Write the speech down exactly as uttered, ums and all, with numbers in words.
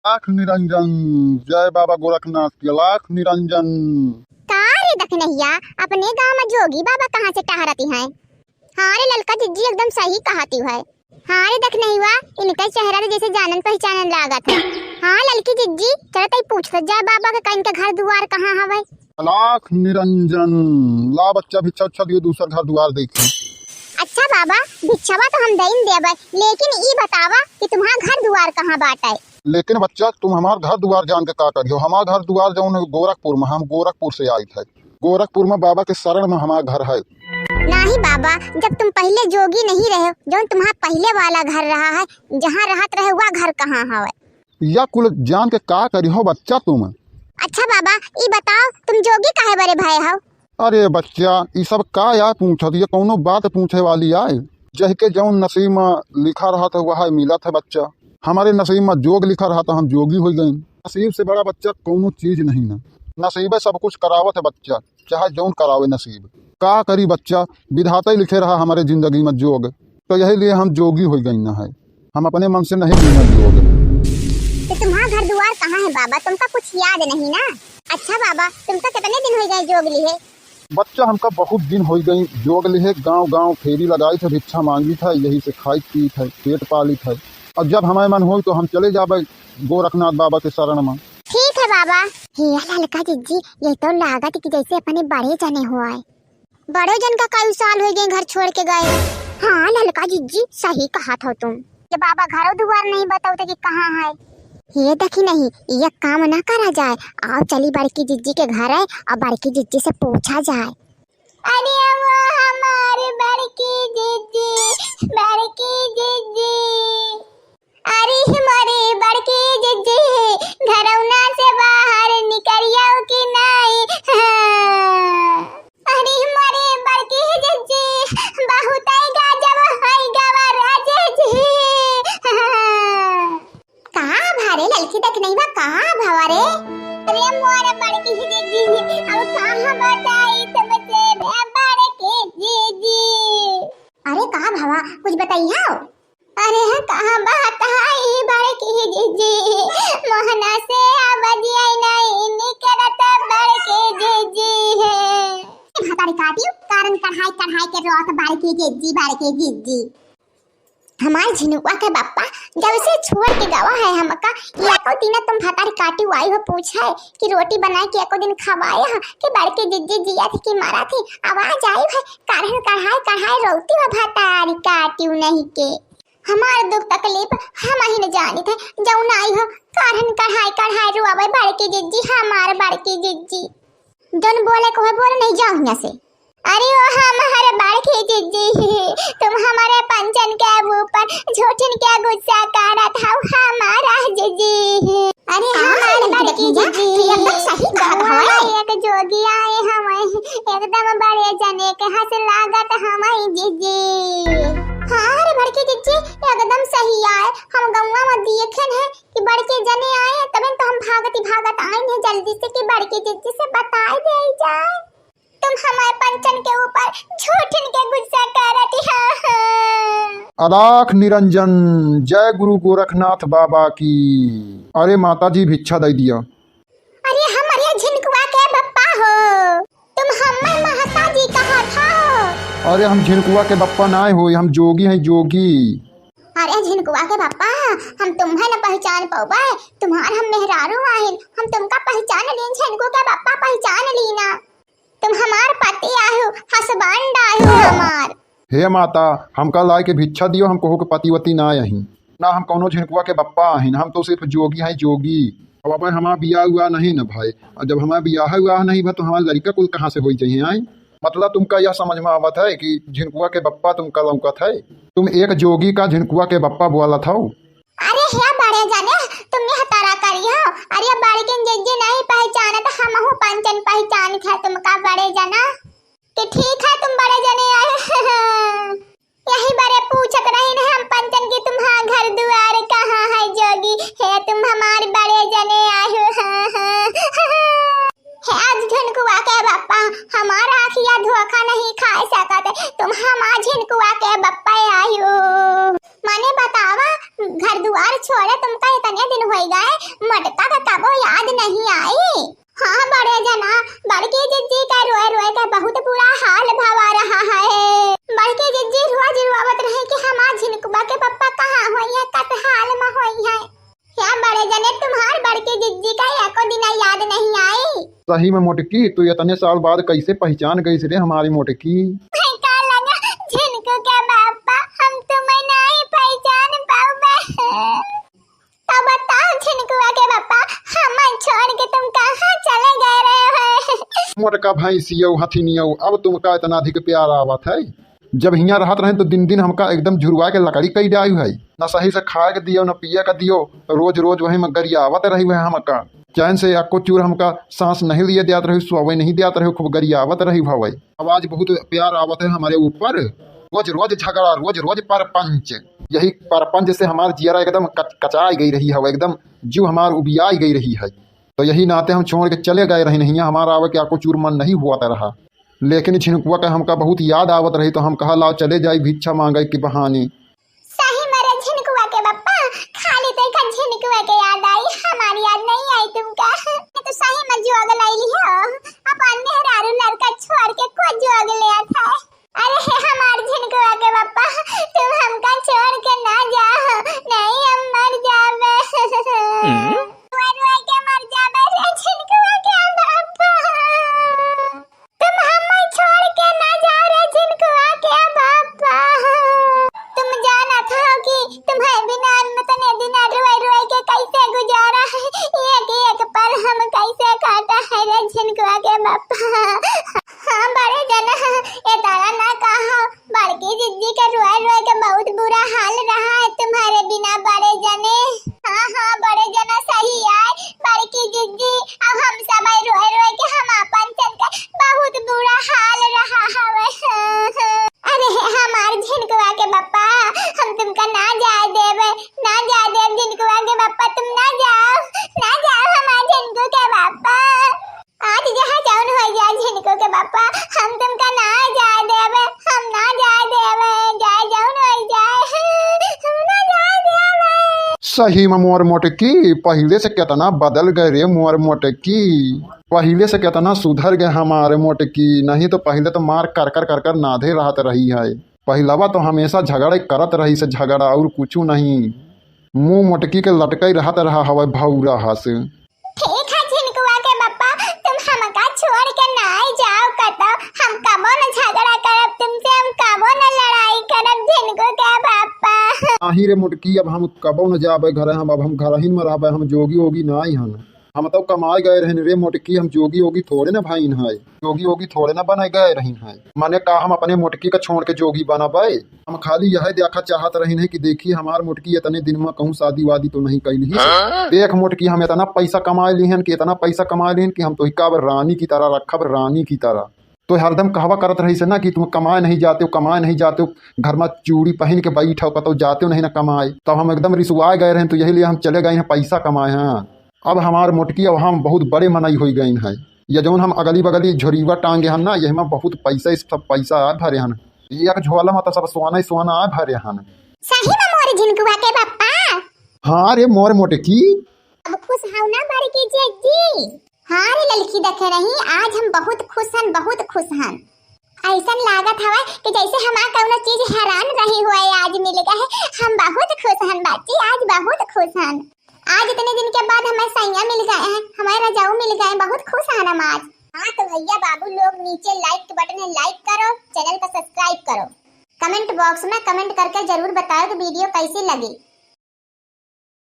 लाख निरंजन, जय बाबा गोरखनाथ के लाख निरंजन। का रे दखनहिया, अपने गाँव में जोगी बाबा कहाँ से टहरती हैं? हाँ रे ललका जिज्जी, एकदम सही कहती है। हाँ रे दखनहिया, इनका चेहरा तो जैसे जानन पहचानन लागत है। हाँ ललकी जिज्जी, चलो तई पूछत जाए बाबा के, का इनका घर दुआर कहाँ हवे? लाख निरंजन, ला बच्चा भिक्षा उच्छा दियो, दूसर घर दुआर देखी। अच्छा बाबा, भिक्षावा तो हम दइन देबे, लेकिन ई बतावा कि तुम्हार घर दुआर कहाँ बाटे? लेकिन बच्चा, तुम हमार घर दुआर जान के का करियो? हमार घर दुआर जौन गोरखपुर में, हम गोरखपुर से आइत है। गोरखपुर में बाबा के शरण में हमार घर है। नाही बाबा, जब तुम पहिले जोगी नहीं रहे, जौन तुम्हार पहिले वाला घर रहा है, जहाँ रहत रहे, वह घर कहाँ हवे? या कुल जान के का करिहो बच्चा तुम? अच्छा बाबा, ई बताओ, तुम जोगी काहे बरे भए हो? अरे बच्चा, ई सब का यार पूछत, ये कौनो बात पूछे वाली आए? जह के जौन नसीब में लिखा रहत है, वह मिलत है बच्चा। हमारे नसीब में जोग लिखा रहत है, हम जोगी होइ गइन। नसीब से बड़ा बच्चा कौनो चीज नहीं ना, नसीबे सब कुछ करावत है बच्चा, चाहे जौन करावे नसीब। का करी बच्चा, विधाता ही लिखे रहा हमारे जिंदगी में जोग, तो यही लिए हम जोगी होइ गइन ना है। हम अपने मन से नहीं मिलना जोग। तो तुम्हारा घर दुआर कहाँ है बाबा? तुमका कुछ याद नहीं ना? अच्छा बाबा, तुमका कितने दिन होइ गए जोग लिहे? बच्चा, हमका बहुत दिन होइ गई जोग लिहे। गांव गांव फेरी लगाइत है, भिक्षा मांगित है, यही से खाइत पीत है, पेट पालित है। और जब हमारे मन होई तो हम चले जाबे गोरखनाथ बाबा के शरण में। ठीक है बाबा। हे ललका जिज्जी, ये तो लागत कि जैसे अपने बड़े जने हुआ है। बड़े जन का कई साल होइ गए घर छोड़ के गए। हाँ ललका जिज्जी, सही कहत हो तुम। ये बाबा घरो दुआर नहीं बतावते कि कहाँ है। ये देखी नहीं, ये काम ना करा जाए। आओ चली बड़की जिज्जी के घर है और बड़की जिज्जी से पूछा जाए। अरे वो हमार बड़की जिज्जी, बड़की जिज्जी। अरे मोरे बड़की जिज्जी, घरौना से बाहर निकरियो कि नहीं? हाँ। अरे मोरे बड़की जिज्जी, बहुत गजब है गवा राजे जी। हाँ। कहाँ भारे ललकी देख नहीं बा, कहाँ भवा रे? अरे मोरे बड़की जिज्जी, अब कहाँ बताई तुमसे रे बड़की जिज्जी? अरे कहाँ भवा, कुछ बताइए। अरे कहाँ बात आई बड़की जिज्जी, मोहना से आवाज आई नहीं निकलत बड़की जिज्जी है। ए भतारी काटियो, कारण कढ़ाई कढ़ाई के रोत बड़की जिज्जी, बड़की जिज्जी। हमार झिनुआ के बप्पा जब से छोड़ के गवा है हमका, एको दिन तुम भतारी काटियो आई हो पूछे कि रोटी बनाए के एको दिन खवाए हो कि बड़की जिज्जी जिया थी कि मरा थी, आवाज आई है कारण कढ़ाई कढ़ाई रोती हो भतारी काटियो नहीं के। हमार दुख तकलीफ हम ही न जानित है, जौन आई हो कारण कढ़ाई कढ़ाई रोआवे बड़की जिज्जी, हमार बड़की जिज्जी। जौन बोले को है बोल नहीं जाओ यहाँ से। अरे ओ हमार बड़की जिज्जी, तुम हमारे पंचन के ऊपर झूठन के गुस्सा करत हो हमारा जिज्जी। अरे हाँ, हमार लड़की बड़की जिज्जी, एकदम सही कहा गौवा भाई। में एक जोगी आए हमें, एकदम बड़े जने के हंस लागत हमें जिज्जी। हाँ रे बड़की जिज्जी, एकदम सही आए। हम गौवा में देखेन है कि बड़के जने आए, तबे तो हम भागती भागत आइन है जल्दी से कि बड़की जिज्जी से बताए दे जाए। तुम हमारे पंचन के ऊपर झूठन के गुस्सा करत हो। हाँ। अलाख निरंजन, जय गुरु गोरखनाथ बाबा की। अरे माता जी, भिक्षा दे दिया। अरे हमरे झिनकुआ के बप्पा हो, तुम हमें महता जी कहत हो। अरे हम झिनकुआ के बप्पा नाय होई, हम जोगी हैं जोगी। अरे झिनकुआ के बप्पा, हम तुम्हें न पहचान पौबे, तुम्हार हम मेहरारू आहिन, हम तुमका पहचान लीन, झिनकू के बप्पा पहचान लीना। तुम हमार पति आयो, husband आयो हमार। हे माता, हमका लाए के भिक्षा दियो, हम कोहू के पतिवती ना अहिन, ना हम कौनो झिनकुआ के बप्पा अहिन, हम तो सिर्फ जोगी हैं जोगी। अब अबे हमार बियाह हुआ नहीं न भाई, और जब हमार बियाह हुआ नहीं भा तो हमार लड़का कुल कहाँ से होई चाहिए आई? मतलब तुमका यह समझ में आवत है कि झिनकुआ के बप्पा तुमका लौकत है? तुम एक जोगी का झिनकुआ के बप्पा बोलत हो? अरे हे बड़े जने, तुम यह तरह करियो। अरे बड़किन जिज्जी नहीं पहचानत, हमहू पंचन पहचान थे तुमका बड़े जना। कि ठीक है तुम बड़े जने आए। यही बड़े पूछत रही न हम पंचन कि तुम्हार घर दुआर कहाँ है जोगी, हे तुम हमार बड़े जने आए। हे आज झुनकुआ के बप्पा, हमार आँखिया धोखा नहीं खा सकत, तुम हमार झिनकुआ के बप्पा आयो। माने बतावा, घर दुआर छोड़े तुमका इतने दिन होई गए, मोटका का कबो याद नहीं आई। हाँ बड़े जना, बड़की जिज्जी का रोए रोए के बहुत बुरा हाल भवा रहा है। बड़की जिज्जी रोज रोवत रहे कि हमार झिनकुआ के पप्पा कहाँ होइहैं, कस हाल में होइहैं। या बड़े जने, तुम्हार बड़की जिज्जी का एको दिना याद नहीं आई। सही में मोटकी, तू इतने साल बाद कैसे पहचान गईस रे हमारी मोटकी? मैं का लगा झिनकू के बापा, हम तुम्हें नहीं पहचान पाउबे। तो बताओ झिनकुआ के बापा, हमें छोड़ के तुम कहाँ चले गए रहे हो? मोटका भैंसियो हथिनियो, अब तुमका इतना अधिक प्यार आवत है। जब हियाँ रहत रहे तो दिन दिन हमका एकदम झुरवा के लकड़ी कई डाई है, न सही से खाए के दियो, न पिए के दियो, रोज रोज वही में गरियावत रही है हमका। चैन से एको चूर हमका सांस नहीं लिए देत रही, सोवे नहीं देत रही, खूब गरियावत रही हवे। आवाज बहुत प्यार आवत है हमारे ऊपर। रोज रोज झगड़ा, रोज रोज परपंच, यही परपंच से हमार जियरा एकदम कच-, कचाई गई रही हवे, एकदम जीव हमार उबियाई गई रही है। तो यही नाते हम छोड़ के चले गए रही नहीं, हमारा आवे के एको चूर मन नहीं हुआ रहा। लेकिन झिनकुआ के हमका बहुत याद आवत रही, तो हम कहा लाओ चले जाई भिक्षा मांगे के बहाने। सही में रे झिनकुआ के बप्पा, खाली देखा झिनकुआ के याद आई, हमारी याद नहीं आई तुमका। ये तो सही में जोग लैली हो, अपन मेहरारू लड़का छोड़ के को जोग ले आता है। अरे हे हमार झिनकुआ के बप्पा, तुम हमका छोड़ के ना जाओ, नहीं हम मर जावे। हम्म। रोए रोए के मर जावे रे झिनकुआ के बप्पा। तुम हमें छोड़ के ना जाओ रे झिनकुआ के बप्पा। तुम जानत हो कि तुम्हें बिना हम इतने दिन रोए रोए के कैसे गुजारा है, एक एक पल हम कैसे काटा है रे झिनकुआ के बप्पा। हाँ बड़े जना, ये तारा ना कहा, बड़की जिज्जी के रोए रोए के बहुत बुरा हाल रहा है तुम्हारे बिना बड़े जने। हाँ हाँ बड़े जना सही आए, बड़की जिज्जी, अब हम सब रोए रोए के हम अपन चल के बहुत बुरा हाल रहा हवे। अरे हमार झिनकुआ के बप्पा, हम तुमका ना जाए देवे, ना जाए देव झिनकुआ के बप्पा, तुम ना जाओ, ना जाओ हमार झिनकू के बप्पा। आज जहाँ जौन हो जाए झिनकू के बप्पा, हम तुमका ना जाए देवे, हम ना जाए देवे, जाए जौन हो जाए, हम ना जाए देवे। सही में मोर मोटकी, पहिले से केतना बदल गए रे मोर मोटकी, पहिले से केतना सुधर गए हमारे मोटकी। नहीं तो पहिले तो मार कर कर कर कर नाधे रहत रही है। पहिलवा तो हमेशा झगड़े करत रही से झगड़ा और कुछू नहीं। मुंह मोटकी के लटकई रहत रहा हवे भौरा हस। ठीक है झिनकुआ के बप्पा, तुम हमका छोड़ के नाई जाओ कतो, हम कबो न झगड़ा करब तुमसे, हम कबो न लड़ाई करब झिनकू के बप्पा। नाही रे मोटकी, अब हम कबो न जाबे घरे, हम अब हम घरहिन में रहबे, हम जोगी ओगी नाई हन। हम तो कमाए गए रहन रे मोटकी, हम जोगी ओगी थोड़े न भइन है, जोगी ओगी थोड़े न बने गए रहन है। माने का हम अपने मोटकी का छोड़ के जोगी बनबे? हम खाली यह देखा चाहत रहिन है कि देखी हमार मोटकी इतने दिन में कहूँ शादी वादी तो नहीं कैली ही। हाँ? देख मोटकी, हम इतना पैसा कमाए लिहन कि इतना पैसा कमाए लिहन कि हम तोहिका अब रानी की तरह रखब, रानी की तरह। तो हरदम कहवा करत रही से ना कि तुम कमाए नहीं जाते हो, कमाए नहीं जाते हो, घर में चूड़ी पहन के बैठ हो, कतौ जाते हो नहीं ना कमाए। तब हम एकदम रिसुआए गए रहे, तो यही लिए हम चले गए हैं पैसा कमाए हैं। अब हमार मोटकी, अब हम बहुत बड़े मनई होई गइन है। ये जौन हम अगली बगली झोरीवा टांगे हन ना, यही में बहुत पैसा, इस सब पैसा आए भरे हन। एक झोला में तो सब सोना ही सोना आए भरे हन। सही में मोर झिनकुआ के बप्पा। हाँ रे मोर मोटकी। अब खुश हौ ना बड़की जिज्जी? हाँ रे ललकी, देखे रही, आज हम बहुत खुश हन, बहुत खुश हन। ऐसन लागत हवे कि जैसे हमार कौनो चीज हैरान रही हुए, आज मिल गए। हम बहुत खुश हन बाची, आज बहुत खुश हन। आज इतने दिन के बाद हमें सैया मिल गए हैं, हमें रजाऊ मिल गए, बहुत खुश हन हम आज। हाँ तो भैया बाबू लोग, नीचे like के बटन है, like करो, channel का subscribe करो, comment box में comment करके जरूर बताओ कि video कैसी लगी।